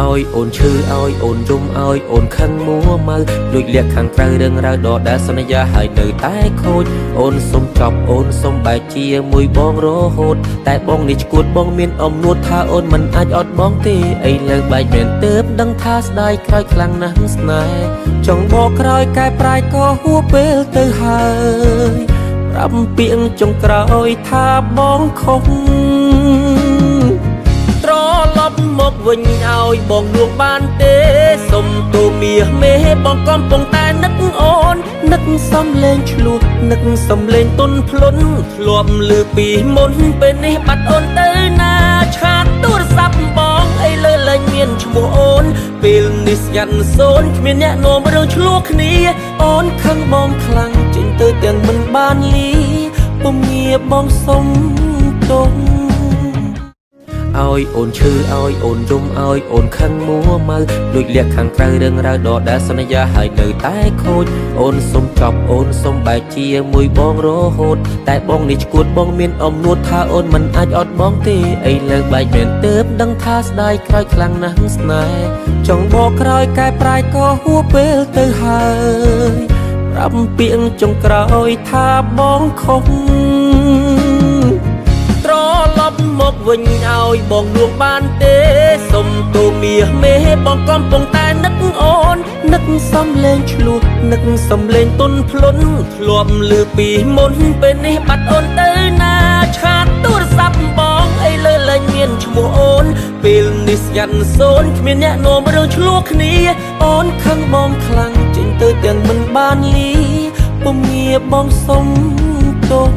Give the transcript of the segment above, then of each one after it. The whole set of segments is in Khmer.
ឲ្យអូនឈឺឲ្យអូនយំឲ្យអូនខឹងមួម៉ៅលួចលាក់ខាងក្រៅរឿងរ៉ាវដដែលសន្យាហើយនៅតែខូចអូនសុំចប់អូនសុំបែកជាមួយបងរហូតតែបងនេះឈួតបងមានអំនួតថាអូនមិនអាចអត់បងទេឥឡូវបែកមែនទើបដឹងថាស្ដាយក្រោយខ្លាំងណាស់ស្នេហ៍ចង់បកក្រោយកែប្រែក៏ហួពេលទៅហើយប្រាប់ពាក្យចុងក្រោយថាបងខុស ត្រឡប់មកវិញឲ្យបងលួងបានទេសុំទូមាសមេបងកំពុងតែនឹកអូននឹកសំលេងឆ្លោះនឹកសំលេងទុនភ្លុនធ្លាប់លឺពីមុនពេលនេះបាត់អូនទៅណាឆាតទូរស័ព្ទបងអីលើលែងមានឈ្មោះអូនពេលនេះស្ងាត់សូនគ្មានអ្នកនាំរឿងឆ្លោះគ្នាអូនខឹងបងខ្លាំងចេញទៅទាំងមិនបានលីពុំងារបងសុំទោស ឲ្យអូនឈឺឲ្យអូនយំឲ្យអូនខឹងមួម៉ៅលួចលាក់ខាងក្រៅរឿងរ៉ាវដដែលសន្យាហើយនៅតែខូចអូនសុំចប់អូនសុំបែកជាមួយបងរហូតតែបងនេះឈួតបងមានអំនួតថាអូនមិនអាចអត់បងទេឥឡូវបែកមែនទើបដឹងថាស្ដាយក្រោយខ្លាំងណាស់ស្នេហ៍ចង់បកក្រោយកែប្រែក៏ហួពេលទៅហើយប្រាប់ពាក្យចុងក្រោយថាបងខុស ត្រឡប់មកវិញឲ្យបងលួងបានទេសុំទូមាសមេបងកំពុងតែនឹកអូននឹកសំលេងឆ្លោះនឹកសំលេងទុនភ្លុនធ្លាប់លឺពីមុនពេលនេះបាត់អូនទៅណាឆាតទូរស័ព្ទបងអីលើលែងមានឈ្មោះអូនពេលនេះស្ងាត់សូនគ្មានអ្នកនាំរឿងឆ្លោះគ្នាអូនខឹងបងខ្លាំងចេញទៅទាំងមិនបានលីពុំងារបងសុំទោស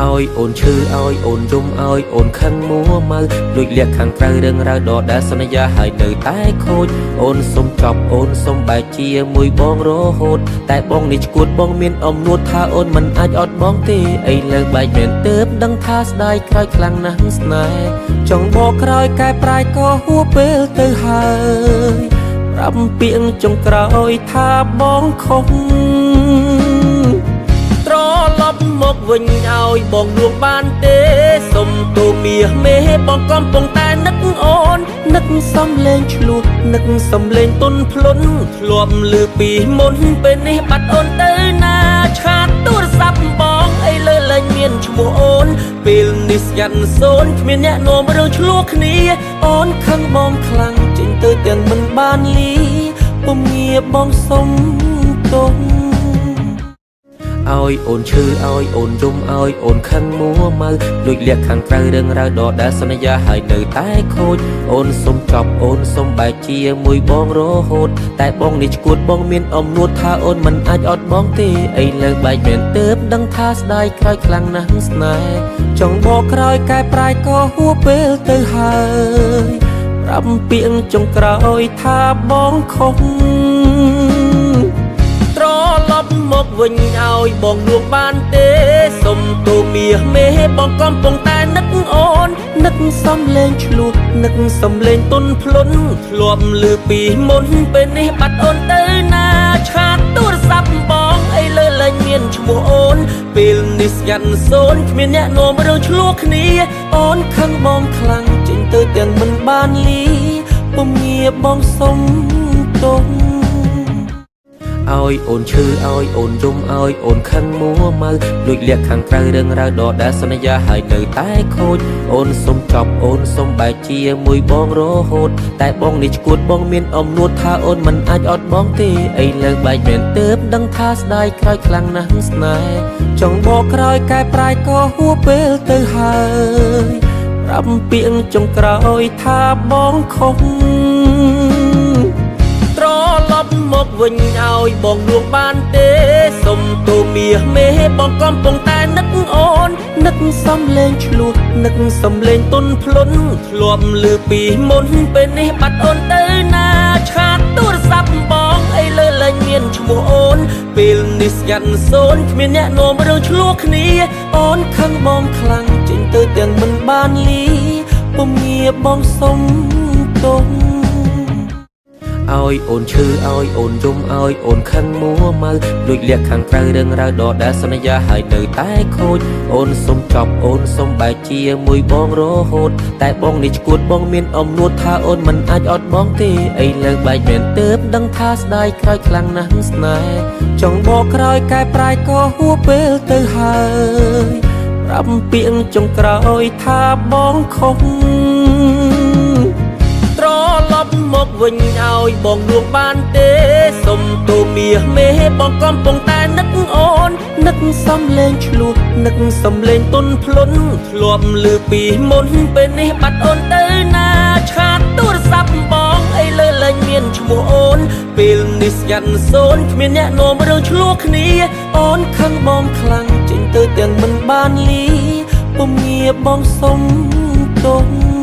ឲ្យអូនឈឺឲ្យអូនយំឲ្យអូនខឹងមួម៉ៅលួចលាក់ខាងក្រៅរឿងរ៉ាវដដែលសន្យាហើយនៅតែខូចអូនសុំចប់អូនសុំបែកជាមួយបងរហូតតែបងនេះឈួតបងមានអំនួតថាអូនមិនអាចអត់បងទេឥឡូវបែកមែនទើបដឹងថាស្ដាយក្រោយខ្លាំងណាស់ស្នេហ៍ចង់បកក្រោយកែប្រែក៏ហួពេលទៅហើយប្រាប់ពាក្យចុងក្រោយថាបងខុស ត្រឡប់មកវិញឲ្យបងលួងបានទេសុំទូមាសមេបងកំពុងតែនឹកអូននឹកសំលេងឆ្លោះនឹកសំលេងទុនភ្លុនធ្លាប់លឺពីមុនពេលនេះបាត់អូនទៅណាឆាតទូរស័ព្ទបងអីលើលែងមានឈ្មោះអូនពេលនេះស្ងាត់សូនគ្មានអ្នកនាំរឿងឆ្លោះគ្នាអូនខឹងបងខ្លាំងចេញទៅទាំងមិនបានលីពុំងារបងសុំទោស ឲ្យអូនឈឺឲ្យអូនយំឲ្យអូនខឹងមួម៉ៅលួចលាក់ខាងក្រៅរឿងរ៉ាវដដែលសន្យាហើយនៅតែខូចអូនសុំចប់អូនសុំបែកជាមួយបងរហូតតែបងនេះឈួតបងមានអំនួតថាអូនមិនអាចអត់បងទេឥឡូវបែកមែនទើបដឹងថាស្ដាយក្រោយខ្លាំងណាស់ស្នេហ៍ចង់បកក្រោយកែប្រែក៏ហួពេលទៅហើយប្រាប់ពាក្យចុងក្រោយថាបងខុស ត្រឡប់មកវិញឲ្យបងលួងបានទេសុំទូមាសមេបងកំពុងតែនឹកអូននឹកសំលេងឆ្លោះនឹកសំលេងទុនភ្លុនធ្លាប់លឺពីមុនពេលនេះបាត់អូនទៅណាឆាតទូរស័ព្ទបងអីលើលែងមានឈ្មោះអូនពេលនេះស្ងាត់សូនគ្មានអ្នកនាំរឿងឆ្លោះគ្នាអូនខឹងបងខ្លាំងចេញទៅទាំងមិនបានលីពុំងារបងសុំទោស ឲ្យអូនឈឺឲ្យអូនយំឲ្យអូនខឹងមួម៉ៅលួចលាក់ខាងក្រៅរឿងរ៉ាវដដែលសន្យាហើយនៅតែខូចអូនសុំចប់អូនសុំបែកជាមួយបងរហូតតែបងនេះឈួតបងមានអំនួតថាអូនមិនអាចអត់បងទេឥឡូវបែកមែនទើបដឹងថាស្ដាយក្រោយខ្លាំងណាស់ស្នេហ៍ចង់បកក្រោយកែប្រែក៏ហួពេលទៅហើយប្រាប់ពាក្យចុងក្រោយថាបងខុស ត្រឡប់មកវិញឲ្យបងលួងបានទេសុំទូមាសមេបងកំពុងតែនឹកអូននឹកសំលេងឆ្លោះនឹកសំលេងទុនភ្លុនធ្លាប់លឺពីមុនពេលនេះបាត់អូនទៅណាឆាតទូរស័ព្ទបងអីលើលែងមានឈ្មោះអូនពេលនេះស្ងាត់សូនគ្មានអ្នកនាំរឿងឆ្លោះគ្នាអូនខឹងបងខ្លាំងចេញទៅទាំងមិនបានលីពុំងារបងសុំទោស ឲ្យអូនឈឺឲ្យអូនយំឲ្យអូនខឹងមួម៉ៅលួចលាក់ខាងក្រៅរឿងរ៉ាវដដែលសន្យាហើយនៅតែខូចអូនសុំចប់អូនសុំបែកជាមួយបងរហូតតែបងនេះឈួតបងមានអំនួតថាអូនមិនអាចអត់បងទេឥឡូវបែកមែនទើបដឹងថាស្ដាយក្រោយខ្លាំងណាស់ស្នេហ៍ចង់បកក្រោយកែប្រែក៏ហួពេលទៅហើយប្រាប់ពាក្យចុងក្រោយថាបងខុស ត្រឡប់មកវិញឲ្យបងដួងបានទេសុំទូមាសមេបងកំពុងតែនឹកអូននឹកសំលេងឆ្លោះនឹកសំលេងទុនភ្លុនធ្លាប់លឺពីមុនពេលនេះបាត់អូនទៅណាឆាតទូរស័ព្ទបងអីលើលែងមានឈ្មោះអូនពេលនេះស្ងាត់សូនគ្មានអ្នកនាំរឿងឆ្លោះគ្នាអូនខឹងបងខ្លាំងចេញទៅទាំងមិនបានលីពុំងាបងសុំទោស។